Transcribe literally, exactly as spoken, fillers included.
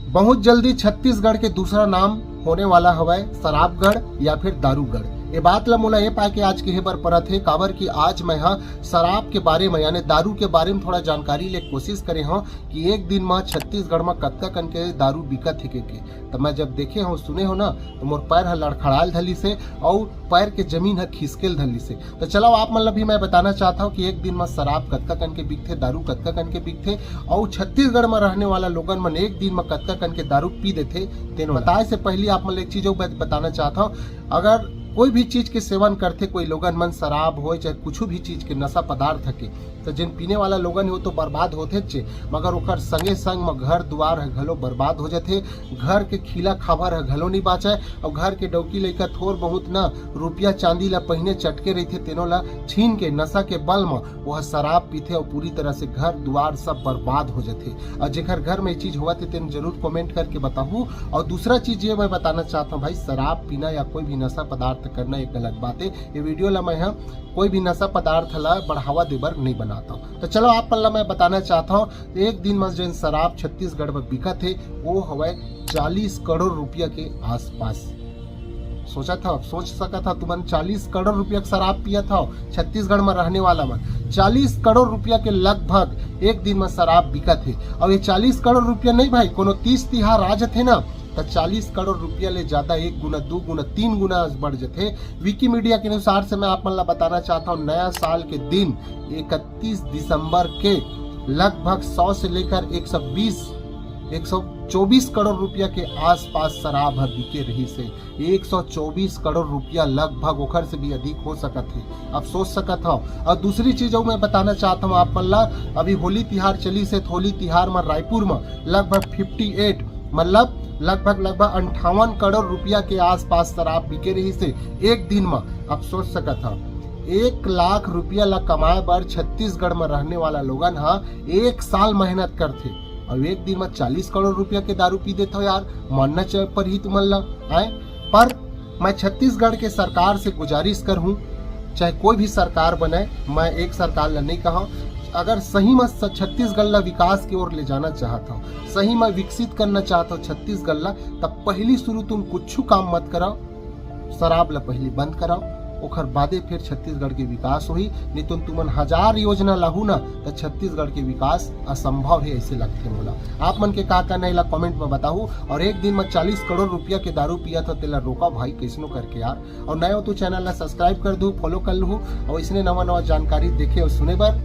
बहुत जल्दी छत्तीसगढ़ के दूसरा नाम होने वाला हवय शराबगढ़ या फिर दारूगढ़। ये बात ला मोला ये पाए के आज कहे बर परत हे, काबर कि आज मैं ह शराब के बारे में, यानी दारू के बारे में थोड़ा जानकारी ले कोशिश करे हव कि एक दिन म छत्तीसगढ़ म कतका कन के दारू बिकत हे के, के। त मैं जब देखे हव, सुने हव ना, तो मोर पैर ह लड़खड़ाल धलिस हे अउ पैर के जमीन ह खिसकेल धलिस हे। तो चलो, आप मन ला भी मैं बताना चाहत हव कि एक दिन म शराब कतका कन के बिकथे, दारू कतका कन के बिकथे, अउ छत्तीसगढ़ म रहने वाला लोगन मन एक दिन म कतका कन के दारू पी देथे, तेनो बताए से पहली आप मन ला एक चीज अउ बत-, बताना चाहत हव। अगर कोई भी चीज के सेवन करथे कोई लोगन मन, शराब होय चाहे कुछ भी चीज के नशा पदार्थ के, तो जिन पीने वाला लोगन हे, वो तो बर्बाद होथे चे, मगर ओकर संगे संग म घर दुआर ह घलो बर्बाद हो जाथे। घर के खीला खाबर ह घलो नहीं बाचय, अउ घर के डौकी लइका थोर बहुत न रुपया चांदी ला पहिने चटके रहिथे, तेनो ला छीन के नशा के बल म वो ह शराब पीथे अउ पूरी तरह से घर दुआर सब बर्बाद हो जाथे। अउ जेकर घर में ये चीज होवत हे, तेन जरूर कमेंट करके बताहू। अउ दूसरा चीज ये मैं बताना चाहत हव भाई, शराब पीना या कोई भी नशा पदार्थ करना एक गलत बात हे। ये वीडियो ला मैं ह कोई भी नशा पदार्थ ला बढ़ावा देबर नहीं बनात हव। तो चलो, आप मन ला मैं बताना चाहत हव, एक दिन म जेन शराब छत्तीसगढ़ म बिकत हे, वो हवय चालीस करोड़ रुपया के आसपास। सोचत हव, सोच सकत हव तुमन, चालीस करोड़ रुपया के शराब पियत हव छत्तीसगढ़ म रहने वाला मन, चालीस करोड़ रुपया के लगभग एक दिन म शराब बिकत हे। अउ ये चालीस करोड़ रुपया नहीं भाई, कोनो तीज तिहार आ जथे ना, त चालीस करोड़ रुपया ले ज्यादा एक गुना, दू गुना, तीन गुना बढ़ जथे। विकिमीडिया के अनुसार से मैं आप मन ला बताना चाहत हव, नया साल के दिन इकतीस दिसंबर के लगभग सौ से लेकर एक सौ बीस, एक सौ चौबीस करोड़ रुपया के आसपास शराब ह बिके रहिस हे। एक सौ चौबीस करोड़ रुपया लगभग, ओकर से भी अधिक हो सकत हे। अब सोच सकत हव। अउ दूसरी चीज अउ मैं बताना चाहत हव आप मन ला, अभी होली तिहार चलिस हे, त होली तिहार म रायपुर म लगभग फिफ्टी एट, मतलब लगभग, लगभग अंठावन करोड़ रुपया के आसपास शराब बिके रहिस हे एक दिन म। अब सोच सकत हव, एक लाख रुपया ला कमाए बर छत्तीसगढ़ म रहने वाला लोगन ह एक साल मेहनत करथे, अउ एक दिन म चालीस करोड़ रुपया के दारू पी देथव यार, मानना च-, परही तुमन ला, आय? पर मैं छत्तीसगढ़ के सरकार से गुजारिश करहूं, चाहे कोई भी सरकार बने, मैं एक सरकार ला नहीं कहव, अगर सही म स-, छत्तीसगढ़ ला विकास के ओर ले जाना चाहत हव, सही म विकसित करना चाहत हव छत्तीसगढ़ ला, तब पहली शुरू तुम कुछ काम मत करव, शराब ला पहली बंद करव, ओखर बादे फिर छत्तीसगढ़ के विकास होही। नहीं तो तुमन हजार योजना लाहू ना, त छत्तीसगढ़ के विकास असंभव हे, ऐसे लगथे मोला। आप मन के का कहना हे, एला कमेंट में बताहू। और एक दिन में चालीस करोड़ रुपया के दारू पियत हव, तेला रोका भाई, कैसनो करके यार। और नए हो तो चैनल ला सब्सक्राइब कर दू, फॉलो कर लू, और इसने नवा नवा जानकारी देखे और सुने बर